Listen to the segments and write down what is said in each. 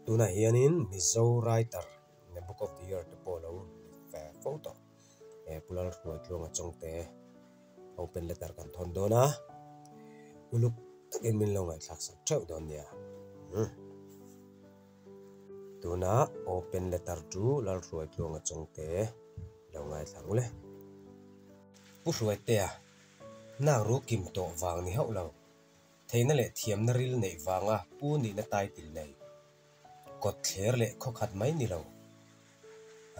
Tunah hianin Mizo writer Book of the Year te pawh lo ni ve fo tawh. Pu Lalhruaitluanga Chawngte open letter kan thawn dawn a, uluk takin min lo ngaihthlak sak theuh dawn nia. Tuna open letter chu Lalhruaitluanga Chawngte lo ngaithla ang ule. Pu Hruaitea, Nak ru kim tawh vang ni hauh lo. Theihna leh thiamna ril neih vanga pu nihna title nei. Kawt thler leh khawkhat mai ni lo.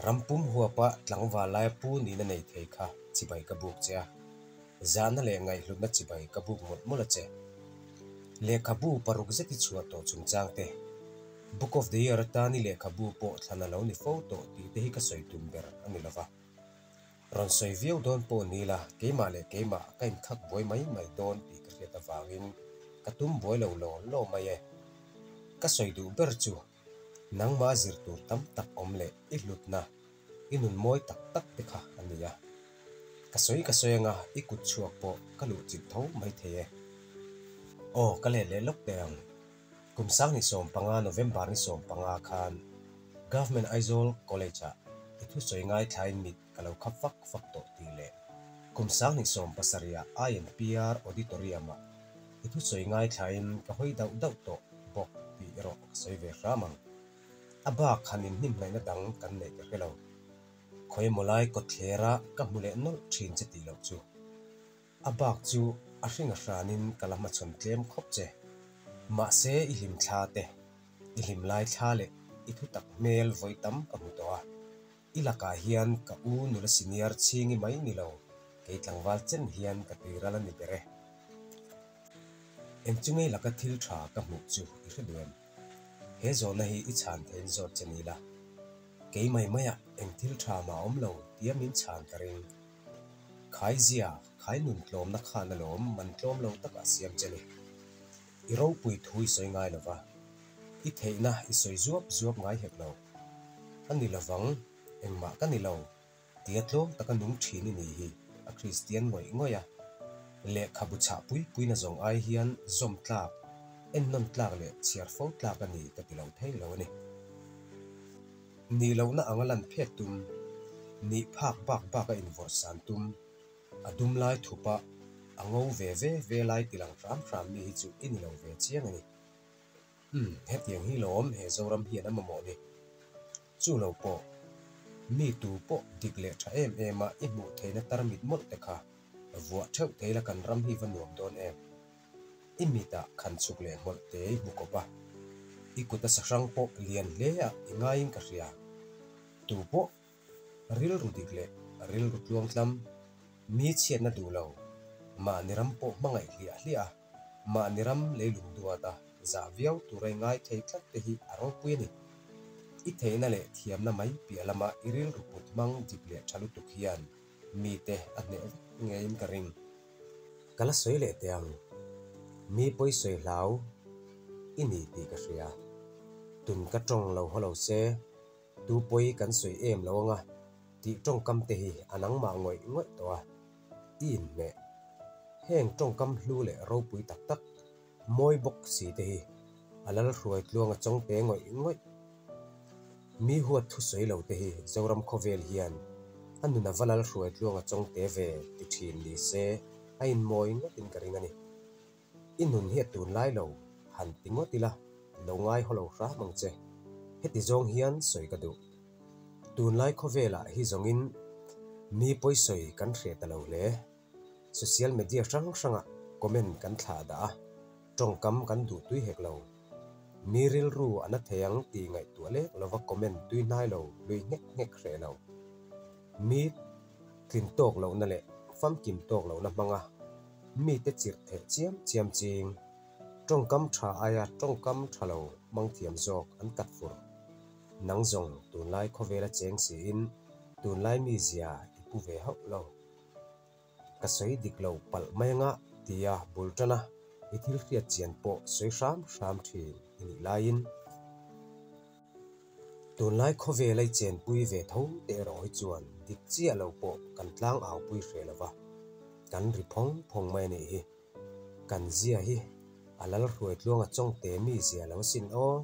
Ram pum huapa tlangval laia pu nihna nei thei kha chibai ka buk che a, zahna leh ngaihhlutna chibai ka buk mawlh mawlh a che. Lehkhabu paruk zet i chhuah tawh chungchang te, Book of the Year atan i lehkhabu pawh thlan a lo ni fo tawh tih te hi ka sawi tum ber a ni lova. Rawn sawi viau dawn pawh ni la, keimah leh keimah ka inkhak buai mai mai dawn tih ka hriat avangin ka tum buai lo law law mai e. Ka sawi duh ber chu nangmah zir tur tam tak awm leh i hlutna, i nun mawi tak tak te kha a ni a. Ka sawi ka sawi anga i kut chhuak pawh ka luh chilh tho mai thei e. Aw ka let leh lawk teh ang. Kum sang ni 15 November ni 15 khan Government Aizawl College-ah i thusawi ngaithlain mit ka lo khap fak fak tawh tih leh kum sang ni 70-ah INPR Auditorium-ah i thusawi ngaithlain ka hawi dauh dauh tawh bawk tih erawh ka sawi ve hram ang. A bak han inhnimhnaihna dang kan neih ka hre lo. Khawi emaw lai kawtthlera ka hmu leh nawlh thin che tih loh chu. A bak chu a hring a hranin ka la hmachhawn tlem khawp che. Mahse i hlim thla te, i hlim lai thla leh i thu tak hmel vawi tam ka hmu tawh a. I lakah hian ka u nula senior chhingi mai ni lo, kei tlangval chen hian ka tuiral a ni ber e. Eng chu ngei laka thil tha ka hmuh chu i hre duh em? He zawhna hi i chhan theiin zawt che ni la. Kei mai maiah eng thil tha mah a awm lo tia min chhan ka ring. Khai zia, khai nun tlawmna khan alawm man tlawm lo taka siam che ni. I ropui thu i sawi ngai lova, i theihna i sawi zuap zuap ngai hek lo. A ni lovang, engmah ka ni lo, tia tlawm taka nung thin i ni hi a Kristian ngawih ngawih a. Lehkhabu chhah pui puina zawng ai hian zawm tlak, ennawn tlak leh chhiar fo tlak a ni ka ti lo thei lo a ni. Nih lohna anga lan phet tum, nih phak bak bak a invawrh san tum, a dum lai thup a, a ngo ve ve ve lai ti lang hram hram mi hi chu i ni lo ve chiang a ni. Umm, hetiang hi lawm he Zoram hian a mamawh ni. Chu lo pawh, mi tu pawh dik leh tha em em a i hmuh theihna tarmit mawlh te kha vuah theuh thei la kan ram hi va nuam dawn em. I mitah khan chhuk leh hmawlh te i hmu kawp a, i kut a sahrang pawh lian hle a i ngaiin ka hria. Tu pawh rilru dik leh rilru tluangtlam, mi chhiatna duh lo, mahni ram pawh hmangaih hliah hliah a, mahni ram leilung duat a zah viau tura i ngai thei tlat te hi a ropui a ni. I theihna leh thiamna mai piah lama i rilru put hmang dik leh tha lutuk hian mite a hneh vek ngeiin ka ring. Ka la sawi leh teh ang, mi pawi sawi hlau i ni tih ka hria. Tun ka tawng lo haw lo se, tu pawi kan sawi em lo anga tih tawngkam te hi a nangmah ngawih ngawih tawh a, i inhmeh. Heng tawngkam hlu leh ropui tak tak Mawi bawk si te hi a lal hruai tluang a chawng te ngawih ngawih. Mi huat thu sawi lo te hi Zoram khawvel hian a nun a va lal hruai tluang a chawng te ve ti thin ni se a inmawi ngawtin ka ring a ni. I nun hi a tunlai lo han ti ngawt ila lo ngai haw lo hram ang che. Heti zawng hian sawi ka duh. Tunlai khawvelah hi zawngin mi pawisawi kan hreh ta lo hle. Social media hrang hrangah comment kan thlah dah a, tawngkam kan duh tui hek lo. Mi rilru a na thei ang tih ngaihtuah lek lova comment tui hnai lo lui nghek nghek hreh lo. Mi tlin tawk lohna leh famkim tawk lohna hmanga mite chirh theh chiam chiam ching. Tawngkam tha aia tawngkam tha lo hmang thiam zawk an kat fur. Nang zawng tunlai khawvela cheng siin tunlai mizia i pu ve hauh lo. Ka sawi dik lo palh mai anga tia bul tan a, i thil hriat chian pawh sawi hram hram thin i nih laiin tunlai khawvel a i chenpui ve tho te erawh hi chuan dik chiah lo pawh kan tlang au pui hreh lo va, kan ri phawng phawng mai a nih hi. Kan zia hi a lal hruai tluanga chawngte mi zia lo sin aw.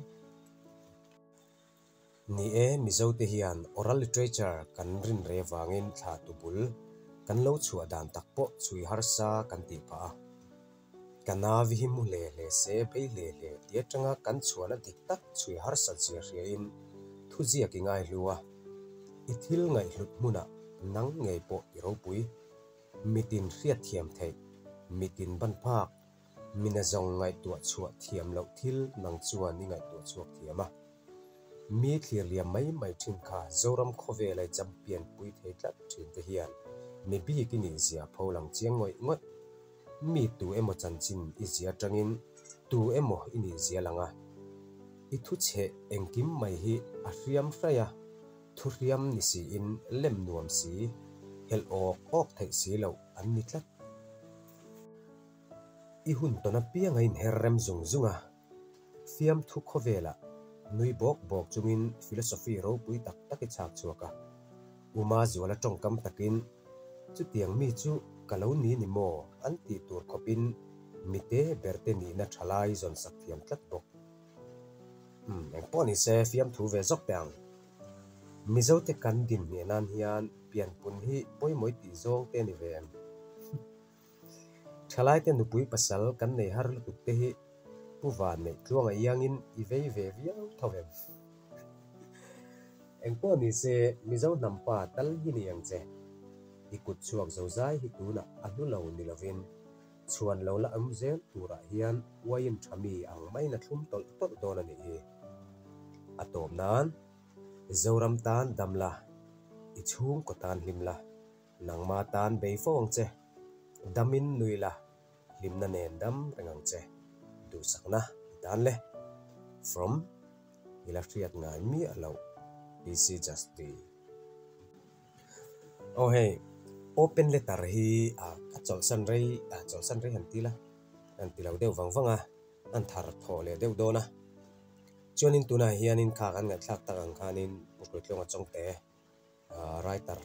Ni e, Mizote hian oral literature kan rin re vangin thlahtu bul kan lo chhuah dan tak pawh chhui harsa kan tih phah a. Ka navi hi mu hle hle se, bei hle hle ti atanga kan chhuahna dik tak chhui harsat zia hriain thuziak i ngaihlu a. I thil ngaihhlut hmunah nang ngei pawh i ropui. Mitin hriatthiam theih, mitin ban phak, mina zawng ngaihtuah chhuah thiam loh thil nang chuan i ngaihtuah chhuak thiam a. Mi thlir liam mai mai thin kha Zoram khawvela i champion pui thei tlat thin te hian mi bik i nih zia pho lang chiang ngawih ngawih. Mi tu emaw chanchin i zia atangin tu emaw i nih zia lang a. I thu chheh engkim mai hi a hriam hraih a, thu hriam ni siin lem nuam si, helh awk awk theih si loh an ni tlat. I hun tawn apiang a inher rem zung zung a, fiamthu khawvelah nui bawk bawk chungin philosophy ropui tak tak i chhak chhuak a. Uma zuala tawngkam takin, Chutiang mi chu ka lo ni ni maw? an tih tur khawpin mite berte nihna thalai zawnsak thiam tlat bawk. Umm, engpawh ni se fiamthu ve zawk teh ang. Mizote kan din hniah nan hian pianpun hi pawimawih tih zawng te a ni ve em? Thalaite nupui pasal kan nei har lutuk te hi Pu Van neih tluanga iangin i vei ve viau tho em? Engpawh ni se Mizo hnam pa tal hi ni ang che. I kut chhuak zozai hi tunah a hlu lo ni lovin chhuan lo la awm zel turah hian uaiin tha mi ang maiin a thlum tawlh tawlh dawn a nih hi. A tawp nan Zoram tan dam la, i chhungkaw tan hlim la. Nangma tan bei fo ang che. Damin nui la, hlimna nen dam reng ang che. Duhsakna i tan le. From, I la hriat ngai miah loh, PC Justy. Aw hei, open letter hi a ka chawlhsan rei, a chawlhsan rei han ti la, han ti lo deuh vang vang a, an thar thawh leh deuh dawn a. Chuanin tunah hianin kha kan ngaihthlak tak ang khanin Pu Hruaitluanga Chawngte, writer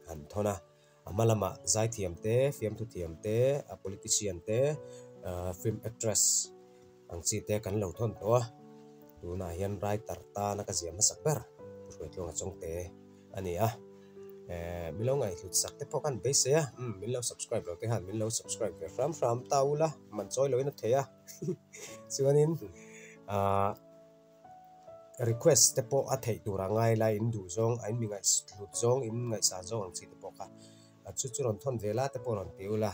han thawn a, a hma lamah zaithiam te, fiamthu thiam te, a politician te, film actress ang chi te kan lo thawn tawh a, tunah hian writer tana ka ziah hmasak ber Pu Hruaitluanga Chawngte a ni a, eh min lo ngaihhlut sak te pawh khan beisei a, umm min lo subscribe lo te khan min lo subscribe ve hram hram ta ula man chawi loin a thei a chuanin ah. Request te pawh a theih tur a ngai lai in duh zawng a in mi ngaihhlut zawng in ngaihsan zawng ang chi te pawh kha chu chu rawn thawn ve la te pawh rawn ti ula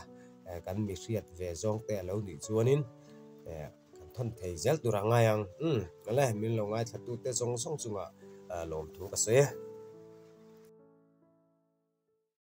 kan mi hriat ve zawng te a lo nih chuanin kan thawn thei zel tur a ngai ang umm awle min lo ngaithla tu te zawng zawng chungah lawmthu ka sawi e.